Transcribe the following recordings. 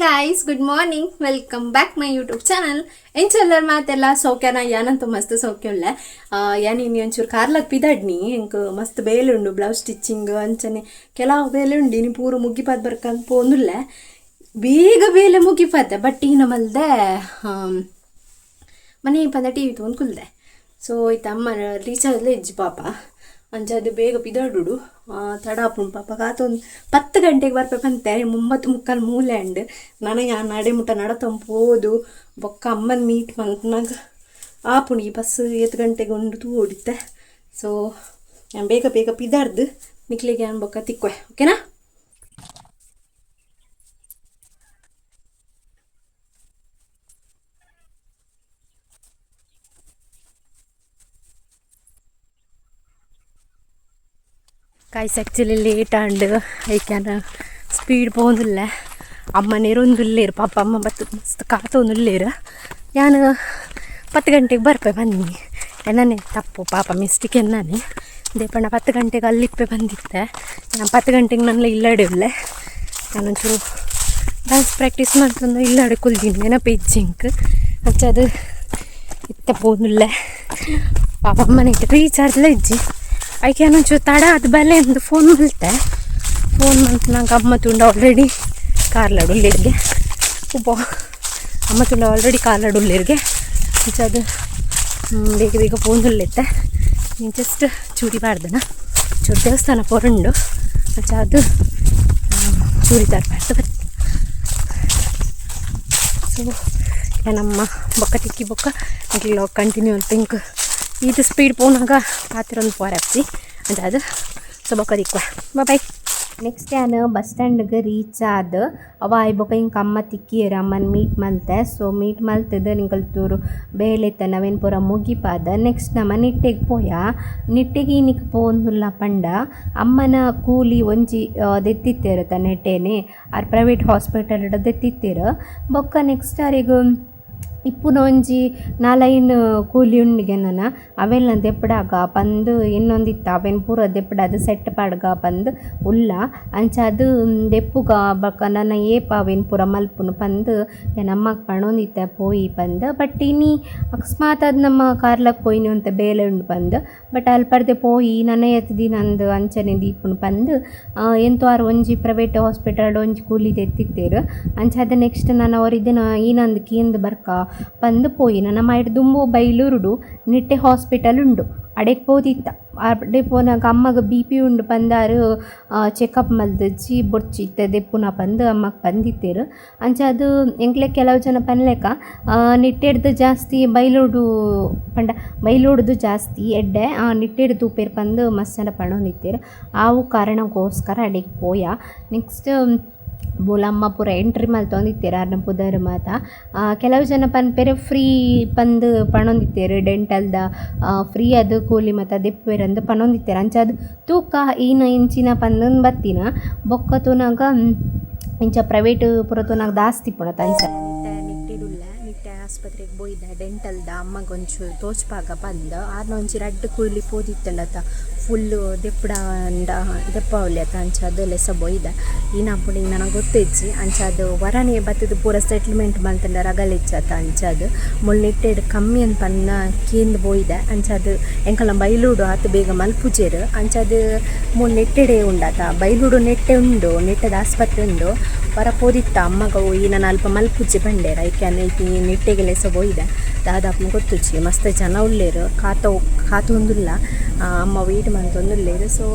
Guys, good morning, welcome back my YouTube channel. ಎಂಚೆಲ್ಲರ್ ಮಾತೆಲ್ಲ ಸೌಖ್ಯನ? ಯಾನಂತೂ ಮಸ್ತ್ ಸೌಖ್ಯ ಉಲ್ಲೆ. ಯಾನ್ ಇನಿ ಒಂಚೂರು ಕಾರ್ಲಗ್ ಪಿದಡ್ನಿ. ಎಂಕ್ ಮಸ್ತ್ ಬೇಲೆ ಉಂಡು, ಬ್ಲೌಸ್ ಸ್ಟಿಚಿಂಗ್ ಅಂಚನೆ ಕೆಲವು ಬೇಲೆ ಉಂಡು. ಇನಿ ಪೂರ ಮುಗಿಪಾದ್ ಬರ್ಕಂದ್ ಪೋಂದುಲ್ಲೆ. ಬೇಗ ಬೇಲೆ ಮುಗಿಪಾತೆ, ಬಟ್ ಈನ ಮಲ್ದೆ ಮನೆ ಪಂದ ಟಿವಿ ತೂವೊಂದು ಕುಲ್ದೆ. ಸೊ ಇತ್ತೆ ಅಮ್ಮ ರೀಚಾರ್ಜ್ಲ ಇಜ್ಜಿ ಪಾಪ, ಅಂಚಾದ್ ಬೇಗ ಪಿದಡುಡು ತಡ ಆಪುಂಡು ಪಾಪ. ಕಾತೊಂದು 10 ಗಂಟೆಗೆ ಬರ್ಪೆ ಪಂತೆ, 9:45 ಮೂಲೆ ಅಂಡ್. ನನ ಯಾನ್ ನಡೆ ಮುಟ್ಟ ನಡತೊಂದು ಪೋದು ಬೊಕ್ಕ ಅಮ್ಮನ ಮೀಟ್ ಮಲ್ಪುನಾಗ ಆಪುಂಡು. ಈ ಬಸ್ ಏತ್ ಗಂಟೆಗೆ ಉಂಡು ತೂವೊಡಿತ್ತೆ. ಸೊ ಯಾನ್ ಬೇಗ ಬೇಗ ಪಿದಾಡ್ದು ನಿಕ್ಲೆಗ್ ಯಾನ್ ಬೊಕ್ಕ ತಿಕ್ಕುವೆ, ಓಕೆನಾ? ಗೈಸ್, ಆ್ಯಕ್ಚುಲಿ ಲೇಟ್ ಆಂಡ್. ಐಕ್ಯಾನ ಸ್ಪೀಡ್ ಪೋಂದುಲ್ಲೆ. ಅಮ್ಮ ನೆರೊಂದುಲ್ಲೇರು ಪಾಪ, ಅಮ್ಮ ಬತ್ತು ಮಸ್ತ್ ಕಾತೊಂದುಲ್ಲೇರು. ಯಾನ್ 10 ಗಂಟೆಗೆ ಬರ್ಪೆ ಬನ್ನಿ, ಎನ್ನನೆ ತಪ್ಪು ಪಾಪ, ಮಿಸ್ಟೇಕ್ ಎನ್ನನೆ ದೇಪಣ್ಣ. 10 ಗಂಟೆಗೆ ಅಲ್ಲಿಪ್ಪೆ ಬಂದಿತ್ತೆ. ನಾನು 10 ಗಂಟೆಗೆ ನನ್ನ ಇಲ್ಲಡೆ ಉಲ್ಲೆ. ನಾನೊಂಚೂರು ಡ್ಯಾನ್ಸ್ ಪ್ರಾಕ್ಟೀಸ್ ಮಾಡ್ತಂದು ಇಲ್ಲಡೆ ಕುಲ್ದಿನಿ, ನೆನಪು ಇಜ್ಜಿಂಕ್. ಅಂಚ ಅದು ಇತ್ತೆ ಪೋಂದುಲ್ಲೆ. ಪಾಪ ಅಮ್ಮನಿಗೆ ರೀಚಾರ್ಜ್ಲ ಇಜ್ಜಿ. ಐಕೆ ಒಂಚೂರು ತಡ ಅದು ಬಲೆ ಎಂದು ಫೋನ್ ಮಲ್ತೆ. ಫೋನ್ ಮಲ್ತ್ ಅಮ್ಮ ತುಂಡ ಆಲ್ರೆಡಿ ಕಾರ್ಲಡ್ ಉಲ್ಲೇರಿಗೆ. ಉಬ್ಬ ಅಮ್ಮ ತುಂಡ ಆಲ್ರೆಡಿ ಕಾರ್ಲಡ್ ಉಲ್ಲೇರಿಗೆ. ಅಂಚ ಅದು ಬೇಗ ಬೇಗ ಫೋನ್ ಉಲ್ಲೆತ್ತೆ. ನೀನು ಜಸ್ಟ್ ಚೂಡಿ ಬಾರ್ದನ, ಚೂರು ದೇವಸ್ಥಾನ ಪೊರಂಡು. ಅಂಚ ಅದು ಚೂಡಿದಾರ್ ಬಾರ್ದು ಬರ್ತದೆ. ಸೊ ನಮ್ಮ ಬೊಕ್ಕ ತಿಕ್ಕಿ ಬೊಕ್ಕ ಕಂಟಿನ್ಯೂ ಪಿಂಕ್ ಇದು ಸ್ಪೀಡ್ ಪೋನಾಗ ಪಾತಿರೊಂದು ಪೋರಪ್ಜಿ ಅಂತ ಅದು. ಸೊ ಬೊಕ್ಕ ತಿಕ್ಕುವ, ಬಾಯ್. ನೆಕ್ಸ್ಟ್ ಯಾನ್ ಬಸ್ ಸ್ಟ್ಯಾಂಡ್ಗೆ ರೀಚ್ ಆದ್ ಅವ ಆಯ್ ಬೊಕ್ಕ ಇಂಕ ಅಮ್ಮ ತಿಕ್ಕಿಯೆರ್. ಅಮ್ಮನ ಮೀಟ್ ಮಲ್ತೆ. ಸೊ ಮೀಟ್ ಮಲ್ತದ ನಿಂಕಲ್ ತೂರು ಬೇಲೆ ಇತ್ತ, ನವೇನ್ ಪೂರ ಮುಗಿಪಾದ. ನೆಕ್ಸ್ಟ್ ನಮ ನಿಟ್ಟೆಗ್ ಪೋಯ. ನಿಟ್ಟೆಗ್ ಈನಿಕ್ ಪೋವೊಂದುಲ್ಲ ಪಂಡ, ಅಮ್ಮನ ಕೂಲಿ ಒಂಜಿ ದೆತ್ತಿತ್ತೆರ್ ನೆಟ್ಟೆನೆ ಆರ್ ಪ್ರೈವೇಟ್ ಹಾಸ್ಪಿಟಲ್ ದೆತ್ತಿತ್ತೆರ್. ಬೊಕ್ಕ ನೆಕ್ಸ್ಟ್ ಅರೆಗ್ ಇಪ್ಪುನ ಒಂಜಿ ನಾಲೈನ್ ಕೂಲಿ ಉಂಡುಗೆ ನನ ಅವೆಲ್ಲ ದೆಪ್ಪಡಾಗ ಪಂದ್ ಎನ್ನೊಂದಿತ್ತ. ಅವೆನ್ ಪೂರ ದೆಪ್ಪಡಾದ್ ಸೆಟ್ ಪಾಡ್ಗ ಪಂದ್ ಉಲ್ಲ. ಅಂಚಾದ್ ದೆಪ್ಪುಗ ಬೊಕ್ಕ ನನ ಏಪ ಅವೆನ್ ಪೂರ ಮಲ್ಪುನು ಪಂದ್ ಎನ್ನ ಅಮ್ಮಗ್ ಪಣೊಂದಿತ್ತೆ ಪೋಯಿ ಪಂದ್. ಬಟ್ ಇನಿ ಅಕಸ್ಮಾತ್ ಆದ್ ನಮ್ಮ ಕಾರ್ಲಗ್ ಪೋಯಿನಿ ಒಂತೆ ಬೇಲೆ ಉಂಡು ಪಂದ್, ಬಟ್ ಅಲ್ಪರ್ದೆ ಪೋಯಿ ನನ ಏತ್ ದಿನ ಅಂದ್ ಅಂಚನೆ ದೀಪುನು ಪಂದ್ ಎಂತೋ ಆರ್ ಒಂಜಿ ಪ್ರೈವೇಟ್ ಹಾಸ್ಪಿಟಲ್ ಒಂಜಿ ಕೂಲಿ ದೆತ್ತಿತ್ತೆರ್. ಅಂಚಾದ್ ನೆಕ್ಸ್ಟ್ ನನ ಒರಿದಿನ ಈನಂದ್ ಕೀಂದ್ ಬರ್ಕ ಪಂದ್ ಪೋಯಿನ. ನಮ್ಮ ಐಟ್ ದುಂಬು ಬೈಲೂರುಡು ನಿಟ್ಟೆ ಹಾಸ್ಪಿಟಲ್ ಉಂಡು, ಅಡೆಗ್ ಪೋದಿತ್ತ. ಅಡೆ ಪೋನಗ ಅಮ್ಮಗ್ ಬಿ ಪಿ ಉಂಡು ಪಂದಾರು ಚೆಕಪ್ ಮಲ್ದಿಜ್ಜಿ, ಬೊಡ್ಚಿ ಇತ್ತೆ ದೆಪ್ಪುನ ಪಂದ್ ಅಮ್ಮಗ್ ಪಂದಿತ್ತೆರ್. ಅಂಚಾದ್ ಎಂಕ್ಲೆ ಕೆಲವು ಜನ ಪನ್ಲೆಕ ನಿಟ್ಟೆಡ್ದ್ ಜಾಸ್ತಿ ಬೈಲೂಡು ಪಂಡ ಬೈಲೂಡ್ದು ಜಾಸ್ತಿ ಎಡ್ಡೆ, ನಿಟ್ಟೆಡ್ ತೂಪೆರ್ ಪಂದ್ ಮಸ್ತ್ ಜನ ಪಂಡೊಂದಿತ್ತೆರ್. ಆವು ಕಾರಣಕ್ಕೋಸ್ಕರ ಅಡೆಗ್ ಪೋಯ. ನೆಕ್ಸ್ಟ್ ಬೋಲಮ್ಮ ಪೂರ ಎಂಟ್ರಿ ಮಲ್ತೊಂದಿತ್ತೆರ್ ಆರ್ನ ಪುದರ್ ಮಾತ. ಕೆಲವು ಜನ ಪನ್ಪೆರ್ ಫ್ರೀ ಪಂದ್ ಪಣೊಂದಿತ್ತೆರ್, ಡೆಂಟಲ್ದ ಫ್ರೀ ಅದು ಕೂಲಿ ಮಾತ ದೆಪ್ಪುವೆರ್ ಅಂದ್ ಪನೊಂದಿತ್ತೆರ್. ಅಂಚಾದ್ ತೂಕ ಈನ ಇಂಚಿನ ಪಂದ್ ಬತ್ತಿನ. ಬೊಕ್ಕ ತೂನಗ ಇಂಚ ಪ್ರೈವೇಟ್ ಪೂರ ತೂನಗ ದಾಸ್ತಿ ಇಪ್ಪುಂಡತ ಅಂಚ. ನಿಟ್ಟೆಡುಲ್ಲ ನಿಟ್ಟೆ ಆಸ್ಪತ್ರೆಗೆ ಪೋಯಿದ ಡೆಂಟಲ್ದ ಅಮ್ಮಗ್ ಒಂಚೂರು ತೋಜ್ಪಾಗ ಪಂದ್. ಆರ್ನ ಒಂಜಿ ರಡ್ಡ್ ಕೂಲಿ ಪೋದಿತ್ತುಂಡತ, ಫುಲ್ಲು ದೆಪ್ಪುಡಾಂಡ ದೆಪ್ಪಾವೊಲಿ ಅತ. ಅಂಚಾದ್ ಲೆಸ ಬೋಯ್ದ. ಈನಾಪುಂಡು ನನಗೆ ಗೊತ್ತಿಜ್ಜಿ. ಅಂಚಾದ್ ವರನೆ ಬತ್ತುದು ಪೂರ ಸೆಟ್ಲ್ಮೆಂಟ್ ಮಲ್ತುಂಡ ರಗಳೆ ಇಜ್ಜತ. ಅಂಚಾದ್ ಮುಲ್ ನಿಟ್ಟೆಡ್ ಕಮ್ಮಿ ಅಂದ್ ಪನ್ನ ಕೇಂದ್ ಪೋಯಿದೆ. ಅಂಚಾದ್ ಎಂಕಲ್ನ ಬೈಲೂಡು ಆತ್ ಬೇಗ ಮಲ್ಪುಜೆರ್. ಅಂಚಾದ್ ಮೂಲು ನಿಟ್ಟೆಡೇ ಉಂಡತ, ಬೈಲೂಡು ನೆಟ್ಟೆ ಉಂಡು, ನಿಟ್ಟೆದ ಆಸ್ಪತ್ರೆ ಉಂಡು. ವರ ಪೋದಿತ್ತ ಅಮ್ಮಗ ಈನ ಅಲ್ಪ ಮಲ್ಪುಜಿ ಪಂಡೇರ್. ಐಕೆ ಈ ನಿಟ್ಟೆಗೆ ಲೆಸ ಪೋಯಿದೆ. ದಾದಾಪುಂಡು ಗೊತ್ತುಜ್ಜಿ. ಮಸ್ತ್ ಜನ ಉಲ್ಲೇರು, ಕಾತೋ ಕಾತೊಂದುಲ್ಲ, ಅಮ್ಮ ವೇಟ್ ಮಂತೊಂದುಲ್ಲೆರ್. ಸೊ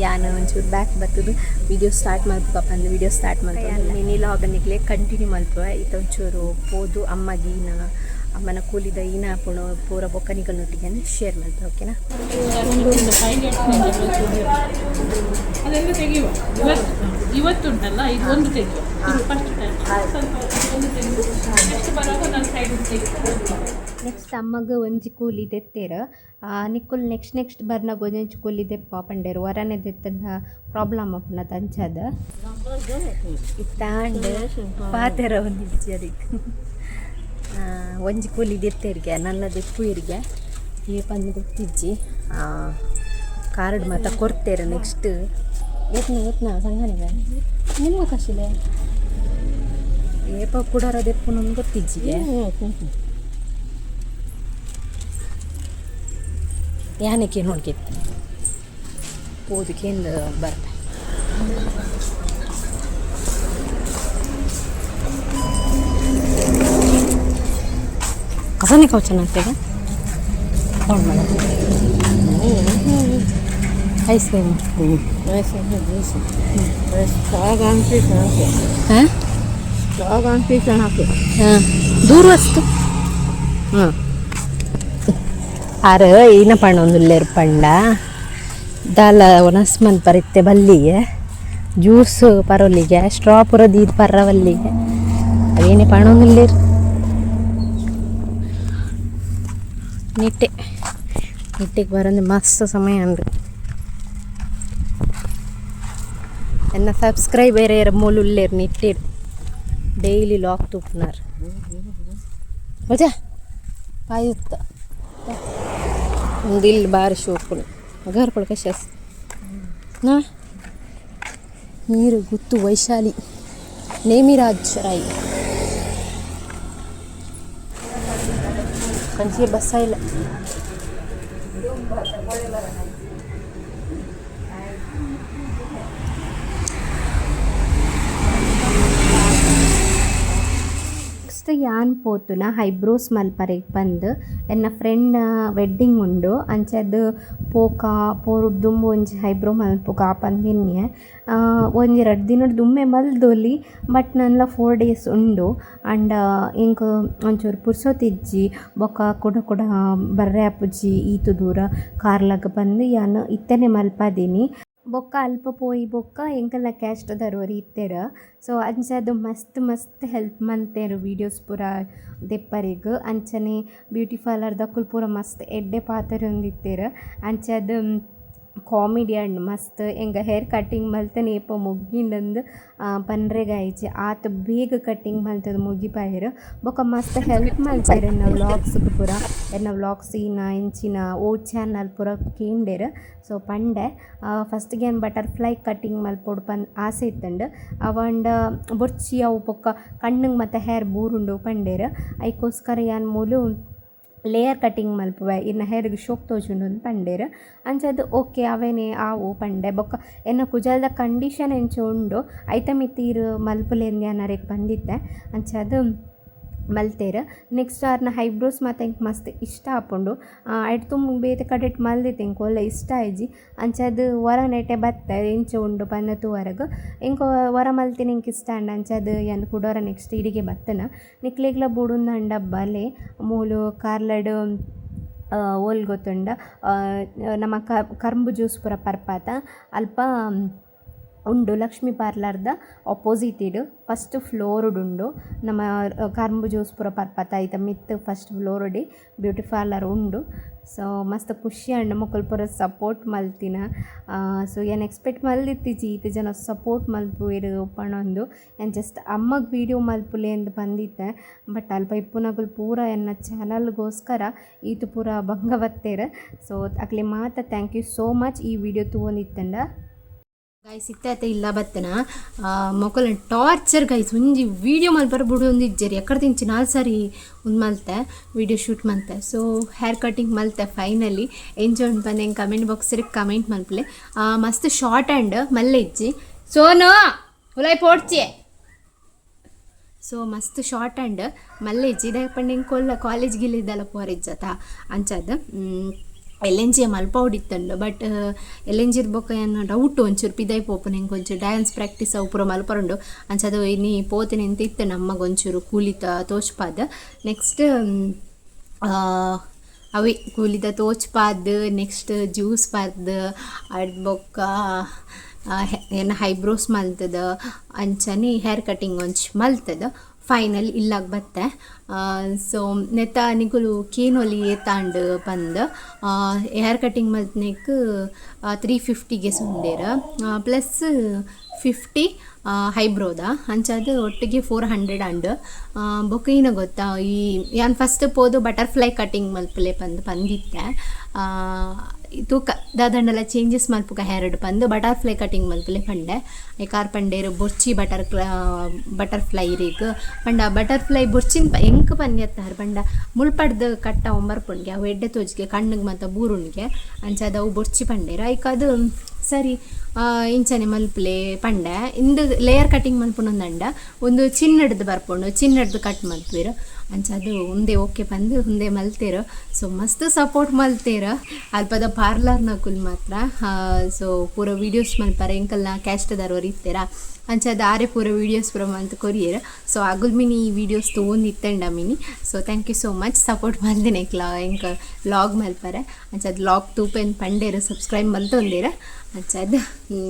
ಯಾನ್ ಒಂಚೂರು ಬ್ಯಾಕ್ ಬತ್ತುದು ವಿಡಿಯೋ ಸ್ಟಾರ್ಟ್ ಮಲ್ಪುಗ ಪಂದ್ ವಿಡಿಯೋ ಸ್ಟಾರ್ಟ್ ಮಲ್ತೊಂದುಲ್ಲೆ. ಮಿನಿ ಲಾಗ್ ನಿಕ್ಲೆ ಕಂಟಿನ್ಯೂ ಮಲ್ಪುವೆ. ಇತ್ತೆ ಒಂಚೂರು ಪೋದು ಅಮ್ಮಗ್ ಈನ ಅಮ್ಮನ ಕೂಲಿದ ಈನ ಆಪುಂಡು ಪೂರ ಬೊಕ್ಕ ನಿಕಲ್ನೊಟ್ಟಿಗೆ ಶೇರ್ ಮಲ್ಪೆ, ಓಕೆನಾ? ಅದೆಲ್ಲ ತೆಗೆಯುವ ಇವತ್ತು. ಇವತ್ತುಂಟಲ್ಲ, ಇದು ಒಂದು ತೆಗೆಯುವ ಫಸ್ಟ್ ಟೈಮ್. ಸ್ವಲ್ಪ ಒಂದು ತೆಗೆದು ನೆಕ್ಸ್ಟ್ ಬರುವಾಗ ನಾನು ಸೈಡ್ ತೆಗಿತೇನೆ. ನೆಕ್ಸ್ಟ್ ಅಮ್ಮಗ್ ಒಂಜಿ ಕೂಲಿ ದೆತ್ತೆರ್. ನಿಕುಲು ನೆಕ್ಸ್ಟ್ ನೆಕ್ಸ್ಟ್ ಬರ್ನಾಗ ಒಂಜೊಂಜಿ ಕೂಲಿ ದೆಪ್ಪ ಪಂಡೆರ್. ವರನೆ ದೆತ್ತಂಡ ಪ್ರಾಬ್ಲಮ್ ಆಪುಂಡತ. ಅಂಚಾದ್ ಇತ್ತಾಂಡ್ ಪಾತೆರ ಒಂದಿಜ್ಜಿ ಅದಕ್ಕೆ. ಒಂಜಿ ಕೂಲಿ ದೆತ್ತೆರ್ಗೆ, ನನ್ನ ದೆಪ್ಪು ಇರ್ಗೆ ಏಪಂದ್ ಗೊತ್ತಿಜ್ಜಿ. ಕಾರ್ಡ್ ಮಾತ ಕೊರ್ತೆರ್. ನೆಕ್ಸ್ಟ್ ಏತ್ನ ಏತ್ನ ಸಂಗನಿಗೆ ನಿಮ್ಮ ಕಶಿಲೆ. ಏಪ ಕುಡಾರ ದೆಪ್ಪು ನಮ್ಗೆ ಗೊತ್ತಿಜ್ಜಿಗೆ. ಯಾನಕ್ಕೆ ನೋಡ್ಕಿತ್ತು ಪೋದಕ್ಕೆ ಬರ್ತೆ. ಕಸನೇ ಕಾವು ಚೆನ್ನಾಗ್ತದೆ. Ice cream. ಹಾಂ ಹಾಂ ದೂರ ವಸ್ತು. ಹಾಂ ಆರು ಏನ ಪಣ್ಣೊಂದುಲ್ಲೇರು ಪಂಡ ದಾಲ ಒಣಸ್ ಮನ್ಪರಿತ್ತೆ ಬಲ್ಲಿಗೆ ಜ್ಯೂಸ್ ಪರೋಲಿಗೆ ಸ್ಟ್ರಾ ಪುರ ದೀದ್ ಪರ್ರವಲ್ಲಿಗೆ ಅವೇನೇ ಪಣ್ಣೊಂದುಲ್ಲೇರು. ನಿಟ್ಟೆ ನಿಟ್ಟೆಗೆ ಬರೋದು ಮಸ್ತ್ ಸಮಯ ಅಂದು. ಎನ್ನ ಸಬ್ಸ್ಕ್ರೈಬರ್ ಮೂಲು ಉಲ್ಲೇರು ನಿಟ್ಟೆ ಡೈಲಿ ಲಾಕ್ ತೂಪುನಾರ್ ಮಜಾ ಪಾಯುತ್ತ ಒಂದು ಇಲ್ಲಿ ಬಾರಿ ಶೋಕುಡು ಗರ್ ಪಡ್ಕ ಶಸ್ ನಾ ನೀರು ಗುತ್ತು ವೈಶಾಲಿ ನೇಮಿರಾಜ್ ರಾಯ್ ಕಂಚಿಗೆ ಬಸ್ಸ ಇಲ್ಲ. ನೆಕ್ಸ್ಟ್ ಯಾನ್ ಪೋತುನ ಐಬ್ರೋಸ್ ಮಲ್ಪರೆಗ್ ಪಂದ್ ಎನ್ನ ಫ್ರೆಂಡ್ ವೆಡ್ಡಿಂಗ್ ಉಂಡು. ಅಂಚಾದ್ ಪೋಕ ಪೋರುಡ್ ದುಂಬು ಒಂಜಿ ಐಬ್ರೋ ಮಲ್ಪುಗ ಪಂದ್ ಒಂಜಿ ರಡ್ಡ್ ದಿನಡ್ ದುಂಬೆ ಮಲ್ದೊಲಿ, ಬಟ್ ನನಲ 4 ಡೇಸ್ ಉಂಡು. ಆಂಡ ಎಂಕ್ ಒಂಚೂರು ಪುರ್ಸೊತ್ತಿಜ್ಜಿ ಬೊಕ್ಕ ಕುಡ ಕುಡ ಬರ್ರೆ ಆಪುಜಿ ಈತ್ ದೂರ ಕಾರ್ಲಗ್ ಪಂದ್ ಯಾನ್ ಇತ್ತೆನೆ ಮಲ್ಪಾದೀನಿ. ಬೊಕ್ಕ ಅಲ್ಪ ಪೋಯಿ ಬೊಕ್ಕ ಎಂಕಲ್ನ ಕ್ಯಾಸ್ಟ್ ಒರಿ ಇತ್ತೆರ್. ಸೊ ಅಂಚಾದ್ ಮಸ್ತ್ ಮಸ್ತ್ ಹೆಲ್ಪ್ ಮಂತೆರ್ ವೀಡಿಯೋಸ್ ಪೂರ ದೆಪ್ಪರೆಗ್. ಅಂಚನೆ ಬ್ಯೂಟಿ ಪಾರ್ಲರ್ ದಕುಲು ಪೂರ ಮಸ್ತ್ ಎಡ್ಡೆ ಪಾತೆರೊಂದಿತ್ತೆರ್. ಅಂಚಾದ್ ಕಾಮಿಡಿ ಆಂಡ್ ಮಸ್ತ್. ಎಂಕ್ ಹೇರ್ ಕಟ್ಟಿಂಗ್ ಮಲ್ತನೆ ಏಪ ಮುಗಿಂಡಂದು ಪನ್ರೆಗಾಯಿಜಿ, ಆತ್ ಬೇಗ ಕಟ್ಟಿಂಗ್ ಮಲ್ತುದು ಮುಗಿಪಾಯೆರ್. ಬೊಕ್ಕ ಮಸ್ತ್ ಹೆಲ್ಪ್ ಮಲ್ತೆರ್ ಎನ್ನ ವ್ಲಾಗ್ಸ್ಗ್ ಪೂರ. ಎನ್ನ ವ್ಲಾಗ್ಸ್ ಇನ ಇಂಚಿನ ಓ ಚಾನಲ್ ಪೂರ ಕೇಂಡೆರ್. ಸೊ ಪಂಡೆ ಫಸ್ಟ್ಗೆ ಯಾನ್ ಬಟರ್ಫ್ಲೈ ಕಟ್ಟಿಂಗ್ ಮಲ್ಪೊಡು ಪಂದ್ ಆಸೆ ಇತ್ತುಂಡು. ಅವಾಂಡ ಬೊರ್ಚಿ ಅವು ಬೊಕ್ಕ ಕಣ್ಣುಗ್ ಮಾತ ಹೇರ್ ಬೂರುಂಡು ಪಂಡೆರ್. ಐಕೋಸ್ಕರ ಯಾನ್ ಮೂಲು ಲೇಯರ್ ಕಟ್ಟಿಂಗ್ ಮಲ್ಪುವೆ, ಇರ್ನ ಹೇರ್ಗ್ ಶೋಕ್ ತೋಜುಂಡು ಅಂದ್ ಪಂಡೆರ್. ಅಂಚಾದ್ ಓಕೆ ಅವೇನೆ ಆವು ಪಂಡೆ. ಬೊಕ್ಕ ಎನ್ನ ಕುಜಲ್ದ ಕಂಡೀಷನ್ ಎಂಚ ಉಂಡು ಐತ ಮಿತ್ತ್ ಈರ್ ಮಲ್ಪುಲೆಂದ್ ಯಾನ್ ಅರೆಗ್ ಪಂದಿತ್ತೆ. ಅಂಚಾದ್ ಮಲ್ತೆರ್. ನೆಕ್ಸ್ಟ್ ಆರ್ನ ಐಬ್ರೋಸ್ ಮಾತ ಎಂಕ್ ಮಸ್ತ್ ಇಷ್ಟ ಆಪುಂಡು. ಐಟ್ ದುಂಬು ಬೇತೆ ಕಡೆಟ್ ಮಲ್ದಿತ್ತೆ, ಎಂಕ್ ಓಲ್ಲ ಇಷ್ಟ ಆಯಿಜಿ. ಅಂಚಾದ್ ಒರ ನೆಟೆ ಬತ್ತೆ ಎಂಚ ಉಂಡು ಪಂದ್ ತೂವರೆಗ್. ಎಂಕ್ ಒರ ಮಲ್ತಿನ ಎಂಕ್ ಇಷ್ಟ ಆಂಡ್. ಅಂಚಾದ್ ಯಾನ್ ಕುಡೊರ ನೆಕ್ಸ್ಟ್ ಇಡಿಗೆ ಬತ್ತನ. ನಿಕ್ಲೆಗ್ಲ ಬೋಡುಂದಾಂಡ ಬಲೆ ಮೂಲು ಕಾರ್ಲಡ್ ಓಲ್ ಗೊತ್ತುಂಡ ನಮ ಕರ್ಂಬು ಜ್ಯೂಸ್ ಪೂರ ಪರ್ಪಾತ ಅಲ್ಪ ಉಂಡು. ಲಕ್ಷ್ಮಿ ಪಾರ್ಲರ್ದ ಅಪೋಸಿಟಿಡ್ ಫಸ್ಟ್ ಫ್ಲೋರ್ಡ್ ಉಂಡು. ನಮ್ಮ ಕರ್ಂಬು ಜ್ಯೂಸ್ ಪೂರ ಪರ್ಪಾತ ಐತ ಮಿತ್ತ್ ಫಸ್ಟ್ ಫ್ಲೋರ್ಡೆ ಬ್ಯೂಟಿ ಪಾರ್ಲರ್ ಉಂಡು. ಸೊ ಮಸ್ತ್ ಖುಷಿ ಆಂಡ್ ಮೊಕುಲು ಪೂರ ಸಪೋರ್ಟ್ ಮಲ್ತಿನ. ಸೊ ಯಾನ್ ಎಕ್ಸ್ಪೆಕ್ಟ್ ಮಲ್ದಿತ್ತಿಜಿ ಈತ್ ಜನ ಸಪೋರ್ಟ್ ಮಲ್ಪುವೆರ್ ಪನೊಂದು. ಯಾನ್ ಜಸ್ಟ್ ಅಮ್ಮಗ್ ವೀಡಿಯೋ ಮಲ್ಪುಲೆ ಅಂದ್ ಪಂದಿತ್ತೆ, ಬಟ್ ಅಲ್ಪ ಇಪ್ಪುನಕುಲು ಪೂರ ಎನ್ನ ಚಾನಲ್ಗೋಸ್ಕರ ಈತ್ ಪೂರ ಬಂಗ ಬತ್ತೆರ್. ಸೊ ಅಕ್ಲೆ ಮಾತ thank you so much ಈ ವೀಡಿಯೋ ತೂವೊಂದಿತ್ತುಂಡ. ಗೈಸ್ ಇತ್ತೆ ಇಲ್ಲ ಬತ್ತನ ಮೊಕಲ್ನ ಟಾರ್ಚರ್ ಗೈಸ್. ಒಂಜಿ ವೀಡಿಯೋ ಮಲ್ಪರ ಬುಡೊಂದಿಜ್ಜೆರ್. ಎಕ್ಕಡ ತಿಂಚಿ 4 ಸಾರಿ ಉಂದು ಮಲ್ತೆ ವೀಡಿಯೋ ಶೂಟ್ ಮಲ್ತೆ. So hair cutting ಮಲ್ತೆ finally. ಎಂಚ ಉಂಡು ಪಂದ್ ಎಂಕ್ comment box comment ಮಲ್ಪಲೆ. ಮಸ್ತ್ ಶಾರ್ಟ್ ಆ್ಯಂಡ್ ಮಲ್ಲೆ ಇಜ್ಜಿ ಸೋನು ಉಲಾಯ್ ಪೋಡ್ಚಿ. ಸೊ ಮಸ್ತ್ ಶಾರ್ಟ್ ಆ್ಯಂಡ್ ಮಲ್ಲೆ ಇಜ್ಜಿ ದಾಯೆ ಪಂಡ ಎಂಕ್ ಕೊಲ್ಲ ಕಾಲೇಜ್ ಗಿಲ್ಲಿದ್ದಲ್ಲ ಪೋರಿಜ್ಜತ. ಅಂಚಾದ್ L N G ಮಲ್ಪವೊಡಿತ್ತುಂಡು, but L N ಜಿದ ಬೊಕ್ಕ ಯಾನ್ ಡೌಟ್ ಒಂಚೂರು ಪಿದಾಯಿ ಪೋಪುನ. ಎಂಕ್ ಒಂಚೂರು ಡ್ಯಾನ್ಸ್ ಪ್ರಾಕ್ಟೀಸ್ ಅವು ಪೂರ ಮಲ್ಪರುಂಡು. ಅಂಚಾದ್ ಇನಿ ಪೋತಿನಿ ಅಂತ ಇತ್ತು ನಮ್ಮಗ್ ಒಂಚೂರು ಕೂಲಿತ ತೋಚ್ಪಾದ್. ನೆಕ್ಸ್ಟ್ ಅವೇ ಕೂಲಿದ ತೋಚ್ಪಾದ್, ನೆಕ್ಸ್ಟ್ ಜ್ಯೂಸ್ ಪರ್ದ್, ಅಡ್ ಬೊಕ್ಕ ಎನ್ನ ಐಬ್ರೋಸ್ ಮಲ್ತದ, ಅಂಚನೆ ಹೇರ್ ಕಟ್ಟಿಂಗ್ ಒಂಚಿ ಮಲ್ತದ ಫೈನಲ್ ಇಲ್ಲಾಗ ಬತ್ತೆ. ಸೊ ನೆತ್ತ ನಿಕುಲು ಕೇನೊಲಿ ಏತಾಂಡ್ ಪಂದ್. ಹೇರ್ ಕಟ್ಟಿಂಗ್ ಮಲ್ತ್ನೆಕ್ 350ಗೆ ಸುಂದೆರ್, ಪ್ಲಸ್ 50 ಐಬ್ರೋದ. ಅಂಚಾದ್ ಒಟ್ಟಿಗೆ 400 ಆಂಡ್. ಬೊಕ್ಕ ಏನ ಗೊತ್ತಾ, ಈ ಯಾನ್ ಫಸ್ಟ್ ಪೋದು ಬಟರ್ಫ್ಲೈ ಕಟ್ಟಿಂಗ್ ಮಲ್ಪುಲೆ ಪಂದ್ ಪಂದಿತ್ತೆ. ತೂಕ ದಾದಂಡಲ ಚೇಂಜಸ್ ಮಲ್ಪುಗ ಹೇರ್ಡ್ ಪಂದು ಬಟರ್ಫ್ಲೈ ಕಟಿಂಗ್ ಮಲ್ಪುಲೆ ಪಂಡೆ. ಕಾರ್ ಪಂಡೇರು ಬೊರ್ಚಿ ಬಟರ್ಫ್ಲೈ ಇರೆಗ್ ಪಂಡ ಬಟರ್ಫ್ಲೈ ಬೊರ್ಚಿನ್ ಎಂಕ್ ಪನ್ಯತ್ತಾರ್ ಪಂಡ ಮುಲ್ಪಡ್ದು ಕಟ್ಟ ಒಂಬರ್ಪುಂಡ್ಗೆ ಅವು ಎಡ್ಡೆ ತೋಜಿಗೆ ಕಣ್ಣುಗ್ ಮಾತ ಬೂರುಂಡ್ಗೆ ಅಂಚಾದ್ ಅವು ಬೊರ್ಚಿ ಪಂಡೇರು. ಐಕ್ ಅದು ಸರಿ ಇಂಚನೆ ಮಲ್ಪುಲೆ ಪಂಡೆ. ಇಂದು ಲೇಯರ್ ಕಟಿಂಗ್ ಮಲ್ಪುನೊಂದಂಡ ಒಂದು ಚಿನ್ನಡ್ದು ಬರ್ಪುಂಡು, ಚಿನ್ನಡ್ದು ಕಟ್ ಮಲ್ಪುವೆರ್. ಅಂಚಾದ್ ಉಂದೆ ಓಕೆ ಪಂದು ಉಂದೆ ಮಲ್ತೇರು. ಸೊ ಮಸ್ತ್ ಸಪೋರ್ಟ್ ಮಲ್ತೇರು ಅಲ್ಪದ ಪಾರ್ಲರ್ನಕುಲು ಮಾತ್ರ. ಸೊ ಪೂರ ವೀಡಿಯೋಸ್ ಮಲ್ಪರೆ ಎಂಕಲ್ನ ಕ್ಯಾಸ್ಟ್ದವ್ರು ಇತ್ತೆರ, ಅಂಚಾದ್ ಆರೆ ಪೂರ ವೀಡಿಯೋಸ್ ಪೂರ ಮಲ್ತ್ ಕೊರಿಯೆರ್. ಸೊ ಅಗುಲ್ ಮಿನಿ ಈ ವೀಡಿಯೋಸ್ ತೂವೊಂದಿತ್ತಂಡ mini. So thank you so much support ಮಲ್ದಿನೆಕ್ಲ ಎಂಕ್ ವ್ಲಾಗ್ ಮಲ್ಪರೆ. ಅಂಚಾದ್ ವ್ಲಾಗ್ ತೂಪೆನ್ ಪಂಡೇರು, ಸಬ್ಸ್ಕ್ರೈಬ್ ಮಲ್ತೊಂದೇರು. ಅಂಚಾದ್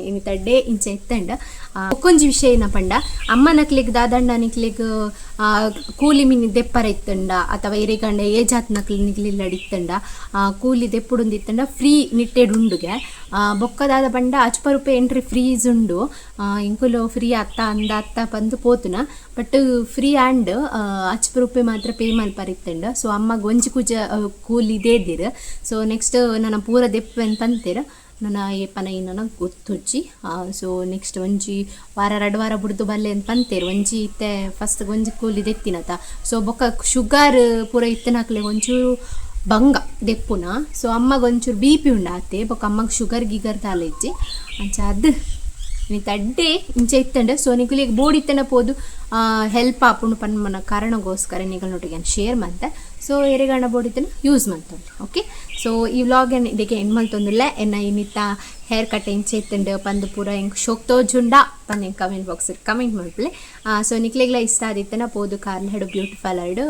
ಇನಿತ ಡೇ ಇಂಚ ಇತ್ತಂಡ. ಬೊಕ್ಕೊಂಜಿ ವಿಷಯ ಏನ ಪಂಡ ಅಮ್ಮನಕ್ಲೆಗ್ ದಾದಂಡ ನಿಕ್ಲೆಗ್ ಕೂಲಿ ಮಿನಿ ದೆಪ್ಪರ ಇತ್ತಂಡ ಅಥವಾ ಎರೆಗಂಡ ಏಜಾತ್ ನಕ್ಲು ನಿಕ್ಲಿಲ್ಲಡ್ ಇತ್ತಂಡ ಕೂಲಿ ದೆಪ್ಪುಡುಂದು ಇತ್ತಂಡ ಫ್ರೀ ನಿಟ್ಟೆಡ್ ಉಂಡುಗೆ. ಬೊಕ್ಕ ದಾದ ಪಂಡ ಅಚ್ಪ ರೂಪಾಯಿ ಎಂಟ್ರಿ ಫ್ರೀಸ್ ಉಂಡು. ಎಂಕುಲು ಫ್ರೀ ಅತ್ತ ಅಂದ ಅತ್ತ ಪಂದ್ ಪೋತುನ, but free and ಅಚ್ಪ ರೂಪಾಯಿ ಮಾತ್ರ ಪೇ ಮಲ್ಪರ ಇತ್ತಂಡ. ಸೊ ಅಮ್ಮಗ್ ಒಂಜಿ ಕುಜ ಕೂಲಿ ದೇದಿರ್. ಸೊ ನೆಕ್ಸ್ಟ್ ನನ್ನ ಪೂರ ದೆಪ್ಪೆನ್ ಪಂತೆರ್, ನನ್ನ ಏಪನ ಇನ್ನನ ಗೊತ್ತುಜ್ಜಿ. ಸೊ ನೆಕ್ಸ್ಟ್ ಒಂಜಿ ವಾರ ರಡ್ಡ್ ವಾರ ಬುಡ್ದು ಬಲ್ಲೆ ಅಂತ ಪಂತೆರ್. ಒಂಜಿ ಇತ್ತೆ ಫಸ್ಟ್ ಒಂಜಿ ಕೂಲಿ ದೆತ್ತಿನತ. ಸೊ ಬೊಕ್ಕ ಶುಗರ್ ಪೂರ ಇತ್ತಿನಕ್ಲೆ ಒಂಚೂರು ಬಂಗ ದೆಪ್ಪುನ. ಸೊ ಅಮ್ಮಗ್ ಒಂಚೂರು ಬಿ ಪಿ ಉಂಡಾತೆ, ಬೊಕ್ಕ ಅಮ್ಮಗ್ ಶುಗರ್ ಗಿಗರ್ ದಾಲ ಇಜ್ಜಿ. ಅಂಚ ಅದು ತಡ್ಡೆ ಇಂಚ ಇತ್ತಂಡ. ಸೊ ನಿಕುಲಿಗ್ ಬೋಡ್ ಇತ್ತಂಡ ಪೋದು ಹೆಲ್ಪ್ ಆಪುಂಡು ಪನ್ಪುನ ಕಾರಣಗೋಸ್ಕರ ನಿಗಲ್ನೊಟ್ಟಿಗೆ ಶೇರ್ ಮಂತೆ. ಸೊ ಎರೆಗಂಡ ಬೋಡ್ ಇತ್ತಂಡ ಯೂಸ್ ಮಂತೊಂಡು. ಓಕೆ, ಸೊ ಈ ವ್ಲಾಗ್ ಏನು ಇದಕ್ಕೆ ಎಂಡ್ ಮಲ್ತೊಂದುಲ್ಲೆ. ಎನ್ನ ಇನ್ನಿತ್ತ ಹೇರ್ ಕಟ್ ಎಂಚ ಇತ್ತಂಡು ಪಂದು ಪೂರ ಎಂಕ್ ಶೋಕ್ ತೋಜುಂಡ ಪಂದು ಎಂಕ್ comment box comment ಮಲ್ಪುಲೆ. ಸೊ ನಿಕ್ಲೆಗ್ಲ ಇಷ್ಟ ಆದಿತ್ತನ ಪೋದು ಕಾರ್ಲಡ್ ಬ್ಯೂಟಿಫುಲ್ ಆಡ್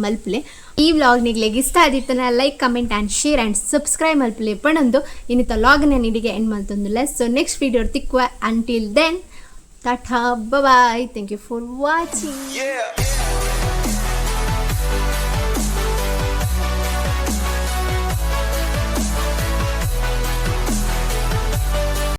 ಮಲ್ಪುಲೆ. ಈ ವ್ಲಾಗ್ ನಿಗ್ಲೆಗ್ ಇಷ್ಟ ಆದಿತ್ತನ like, comment and share and subscribe ಮಲ್ಪುಲೆ ಪಣೊಂದು ಇನ್ನಿತ ವ್ಲಾಗ್ ನಾನು ಇಡಿಗೆ ಎಂಡ್ ಮಲ್ತೊಂದುಲ್ಲೆ. So next video ತಿಕ್ಕುವ. Until then, tata, bye, thank you for watching. Yeah.